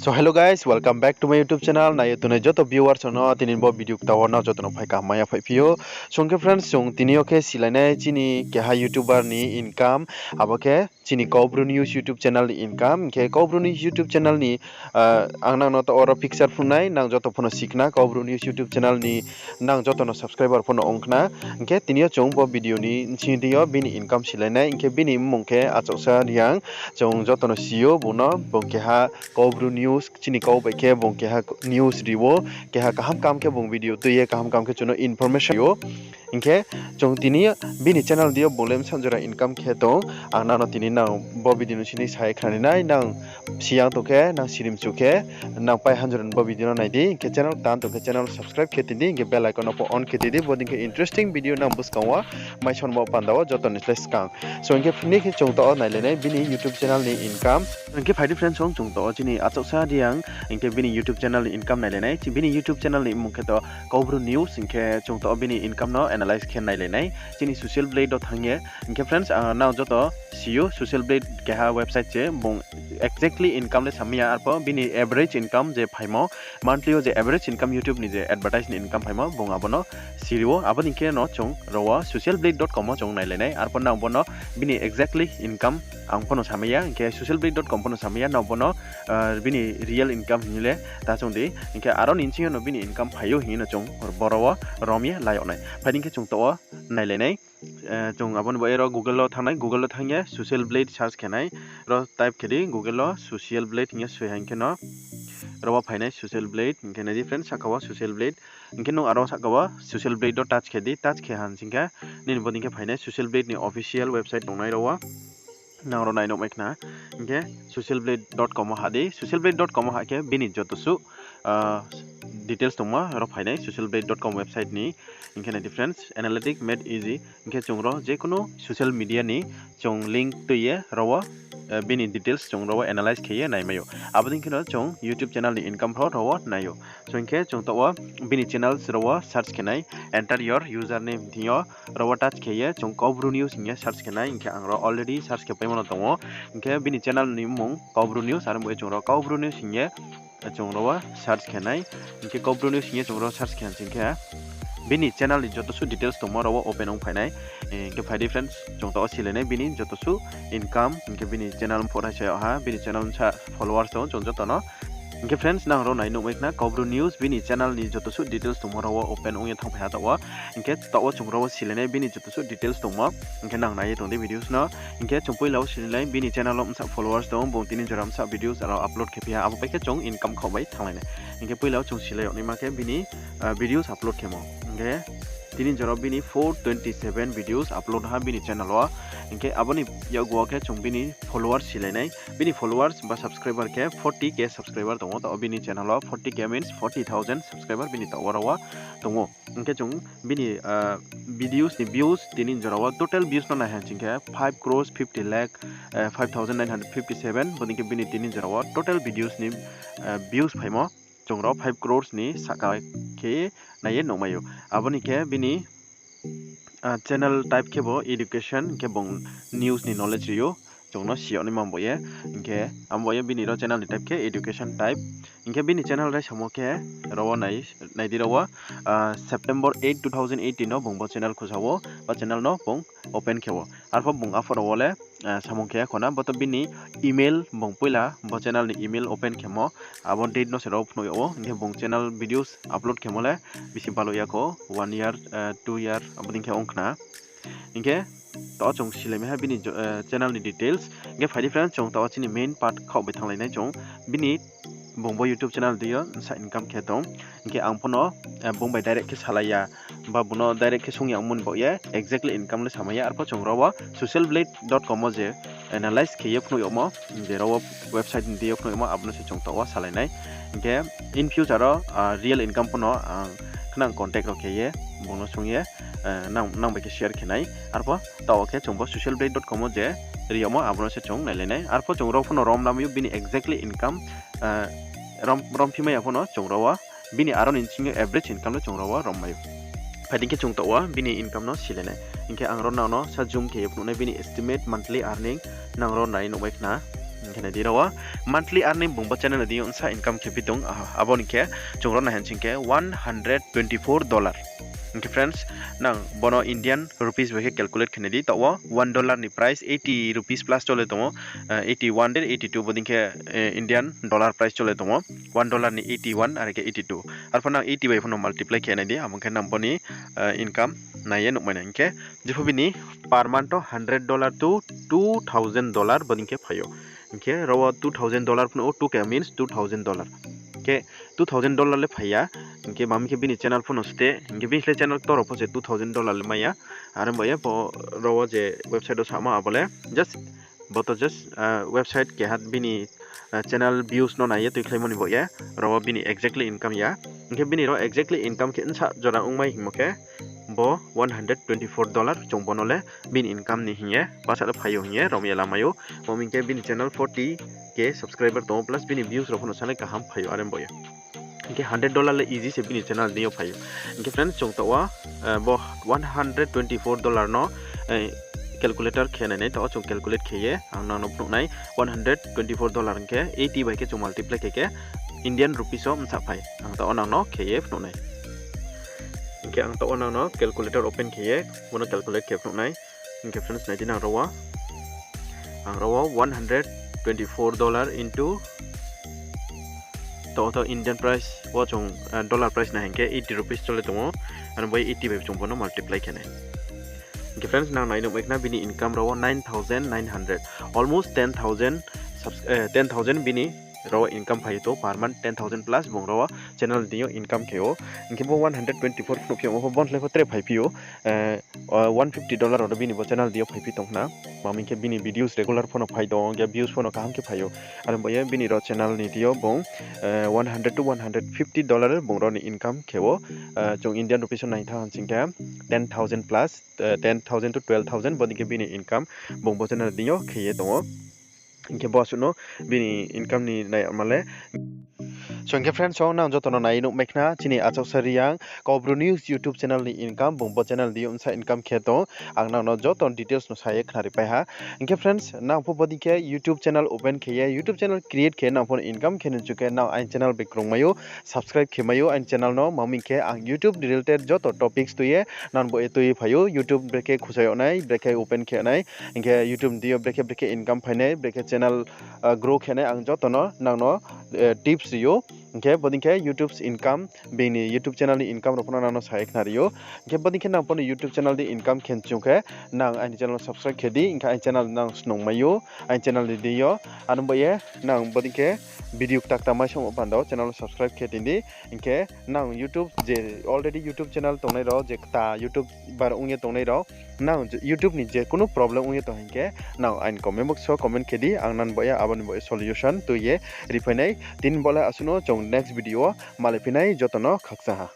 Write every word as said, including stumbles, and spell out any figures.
So hello guys, welcome back to my YouTube channel. Nai ye tongnai joto viewers rao no tini bo video kta wo nrao joto no phai kaham mai ya phaiphi ou. So hing khe friends, chung tini yo khe silai nai chini keha YouTuber ni income, abo khe chini Kaubru News YouTube channel ni income. Hing khe Kaubru News YouTube channel ni, ang nang no taoh oro picture phnuh nai, nang joto pho no si khna Kaubru News YouTube channel ni, nang joto no subscriber pho no ong khna. Hing khe tini yo chung bo video ni bsing di yo bini income silai nai. Hing khe bini mmung khe Achouhsa Reang. Chung joto no si ou bung no, bung keha Kaubru News, chini kau bai khe bung keha news ri ou, keha kaham kaham khe bung video tui ye kaham kaham khe chung no information ri ou. Hing khe chung tini bini channel di yo bung le bsa jora income khe tong, ang nang no tini nang bo video ni bsing di sa ye khnari nai, nang siyang tong khe, nang sirimchu khe, nang pai hanjora ni bo video no nai di, hing khe channel kta tong khe channel subscribe khe tin di, hing khe bell icon no pho on khe tin di, bodei khe interesting video nang buskang wo mai sonmo panda wo joto ni slái skang. So hing khe ni khe chung taoh wo nailai nai bini YouTube channel ni income. Hing khe phai di friends, chung taoh wo chini Achouhsa Reang, hing khe bini YouTube channel ni income nailai nai. Bini YouTube channel ni mmung khe to Kaubru News, hing khe chung taoh wo bini income no analyze khe nailai nai chini Social Blade wo thanng ye. Hing khe friends, nang joto si ou Social Blade keha website se, bung exactly income le samai ya, arpho bini average income je phaimo, monthly wo je average income YouTube ni je advertise ni income phaimo, bung abo no siri ou. Abo ni khe no chung ro wo social blade dot com wo chung nailai nai, arpho nang bo no bini exactly income ang pho no samai ya, hing khe social blade dot com pho no samai ya, nang bo no bini real income hing le ta choung di, hing khe aro ni bsing yo no bini income phai ou hing ye no chung boro wo rom ye la yag nai. Phai di hing khe chung taoh wo nailai nai. Chung abo ni bo aro Google wo thanng nai, Google wo thanng ye Social Blade search khe nai. Ro type khe di Google wo Social Blade hing ye soi ha hing khe no ro wo phai nai Social Blade, hing khe nai di friends, sahka wo Social Blade. Hing khe nung aro sahka wo social blade wo touch khe di, touch khe ha sing khe nini bodei khe phai nai Social Blade ni official website tongnai ro wo. Nang ro nai nuhmai khna. Hing khe social blade dot com wo hah di, social blade dot com wo hah khe bini joto suh details tongmo ro phai nai social blade dot com website ni. Hing khe nai di friends, analytic made easy. Hing khe chung ro je kuno social media ni chung link tui ye ro wo bini details chung ro wo analyze khe ye naimai ou. Abo dei khe no chung YouTube channel ni income pho ro wo nai ou. So hing khe chung taoh wo bini channels ro wo search khe nai, enter your username thing yo ro wo touch khe ye chung Kaubru News hing ye search khe nai. Hing khe ang ro already search khe paimo no tong ou. Hing khe bini channel ni mmung Kaubru News, aro bo ye chung ro Kaubru News hing ye chung ro wo search khe nai. Hing khe Kaubru News hing ye chung ro search khe ha sing khe bini channel ni joto suh details tongmo ro wo open ong phai nai. Hing khe phai di friends, chung taoh wo silai nai bini joto suh income, hing khe bini channel mphuh rai sa yag ha, bini channel bsa followers tong chung joto no. Hing khe friends, nang ro nai nuhmai khna Kaubru News, bini channel ni joto suh details tongmo ro wo open ong ye thanngphai ha taoh wo. Hing khe taoh wo chung ro wo silai nai bini joto suh details tongmo. Hing khe nang nai ye tong di videos no. Hing khe chung poila wo silai nai bini channel wo bsa followers tong, bung tini jora bsa videos aro upload khe phi ha, abo pai khe chung income khaoh bai thannglai nai. Hing khe poila wo chung silai yag naima khe bini videos upload khemo. Hing khe tini jora bini four twenty seven videos upload ha bini channel wo. Hing khe abo ni yakgu wo khe chung bini followers silai nai. Bini followers ba subscriber khe forty K subscriber tong ou, taoh wo bini channel wo forty K means forty thousand subscriber bini taoh wo ro wo tong ou. Hing khe chung bini videos ni views tini jora wo total views no nai ha sing khe five crores fifty lakh five thousand nine hundred fifty seven, bodei khe bini tini jora wo total videos ni views phaimo chung ro five crores ni sahka khe nai ye nuhmai ou. Abo ni khe bini channel type khe bo education, hing khe bung news ni knowledge ri ou, chung no si yag naima bo ye. Hing khe abo ye bini ro channel ni type khe education type. Hing khe bini channel rai samo khe ro wo nai di ro wo, September eight, two thousand eighteen no bung bo channel khusa wo, bo channel no bung open khe wo. Arpho bung aphuh ro wo le samung khe ya kho na, bo to bini email bung poila bo channel ni email open khemo, abo date no se ro phnuh yag ou. Hing khe bung channel videos upload khemo le bisi balo ya kho, one year, two year abo dei khe ong khna. Hing khe taoh chung silai mai ha bini channel ni details. Hing khe phai di friends, chung taoh wo chini main part khaoh bai thannglai nai chung. Bini bung bo YouTube channel di yo bsa income khe tong. Hing khe ang pho no bung bai direct khe salai ya, ba bung no direct khe sung ya ongmo ni baoh ye exactly income le samai ya. Arpho chung ro wo social blade dot com wo je analyze khe ye phnuh yagmo, je ro wo website ni di yo phnuh yagmo, abo no se chung taoh wo salai nai. Hing khe in future wo real income pho no ang khnang contact rao khe ye bung no sung ye nang bai khe share khe nai. Arpho taoh wo khe chung bo social blade dot com wo je ri yagmo, abo no se chung nailai nai. Arpho chung ro pho no rom lamai ou bini exactly income, rom, rom phi mai ya pho no chung ro wo bini aro ni bsing yo average income le chung ro wo rom mai ou. Phai di khe chung taoh wo bini income no silai nai. Hing khe ang ro nang no sa zoom khe ye phnuh nai bini estimate monthly earning, nang ro nai nuhmai khna. Hing khe nai di ro wo monthly earning bung bo channel ni deing yo bsa income khe phi tong, ah, abo ni khe chung ro nai ha sing khe one hundred twenty four dollar. Hing khe friends, nang bo no Indian rupees bai khe calculate khe nai di. Taoh wo one dollar ni price eighty rupees plus chole tong ou, eighty one de eighty two bodei khe Indian dollar price chole tong ou. One dollar ni eighty one are khe eighty two. Arphuh nang eighty bai pho no multiply khe nai di, abo khe nang bo ni income nai ye nuhmai nai. Hing khe jepho bini per month wo hundred dollar to two thousand dollar bodei khe phai ou. Hing khe ro wo two thousand dollar pho no, two K means two thousand dollar. Hing khe two thousand dollar le phai ya. Hing khe mami khe bini channel pho no ste, hing khe bini slái channel ktor rao pho se two thousand dollar le mai ya. Are bo ye bo ro wo je website wo samo abo le just, bo to just website keha bini channel views no nai ye tuikhlaimo ni bo ye, ro wo bini exactly income ya. Hing khe bini ro exactly income khe bsa jora ongmai hingmo khe bo one hundred twenty four dollar chung bo no le bini income ni hing ye bsa le phai ou hing ye rom ye lamai ou. Bo hing khe bini channel forty K subscriber tong ou plus bini views rao pho no sa le kaham phai ou are bo ye. Hing khe hundred dollar le easy se bini channel deing yo phai ou. Hing khe friends, chung taoh wo bo one hundred twenty four dollar no calculator khe nai nai, taoh wo chung calculate khe ye ang nang no phnuh nai. One hundred twenty four dollar hing khe eighty bai khe chung multiply khe khe Indian rupees wo bsa phai, ang taoh wo nang no khe ye phnuh nai. Hing khe ang taoh wo nang no calculator open khe ye bo no calculate khe phnuh nai. Hing khe friends, nai di nang ro wo, ang ro wo one hundred twenty four dollar into taoh wo to Indian price wo chung dollar price nai hing khe eighty rupees chole tong ou. Ano bo eighty bai chung bo no multiply khe nai. Hing khe friends, nang nai nuhmai khna bini income ro wo nine thousand nine hundred, almost ten thousand, ten thousand bini ro wo income phai tong ou per month, ten thousand plus bung ro wo channel deing yo income khe ou. Hing khe bo one hundred twenty four phnuh phi yagmo pho bo ni slái pho tre phaiphi ou, one fifty dollar rao no bini bo channel deing yo phaiphi tong khna. Mami khe bini videos regular pho no phai tong ou, hing khe views pho no kaham khe phai ou. Are bo ye bini ro channel ni deing yo bung one hundred to one hundred fifty dollar bung ro ni income khe ou. Chung Indian rupees wo nai thanng ha sing khe ten thousand plus, ten thousand to twelve thousand bodei khe bini income bung bo channel deing yo khe ye tong ou. Hing khe bo asuh no bini income ni nai ma le. So hing khe friends, ang nang joto no nai nuhmai khna chini achouhsa Reang Kaubru News YouTube channel ni income, bung bo channel deing yo bsa income khe tong, ang nang no joto details no sa ye khnari pai ha. Hing khe friends, nang pho bodei khe YouTube channel open khe ye, YouTube channel create khe nang pho no income khe ni chu khe nang aini channel bai krungmai ou, subscribe khe mai ou aini channel no. Mami khe ang YouTube related joto topics tui ye nang bo ye tui phai ou. YouTube brekhe khusa yag nai, brekhe open khe nai, hing khe YouTube deing yo brekhe brekhe income phai nai, brekhe channel grow khe nai, ang joto no nang no tips ri ou. Hing khe bodei khe YouTube income, bini YouTube channel ni income rao pho no nang no sa ye khnari ou. Hing khe bodei khe nang pho ni YouTube channel deing income khe ni chu khe nang aini channel no subscribe khe di, hing khe aini channel nang snungmai ou, aini channel ni deing yo. Ano bo ye nang bodei khe video kta kta mai samo panda channel no subscribe khe tong di. Hing khe nang YouTube je already YouTube channel tongnai rao, je kta YouTuber ong ye tongnai rao, nang YouTube ni je kunu problem ong ye tong hing khe nang aini comment box wo comment khe di, ang nang bo ye abo ni bo ye solution tui ye riphai nai. Tini bo le asuh no, chung next video wo malaiphi nai, joto no khakchang ha.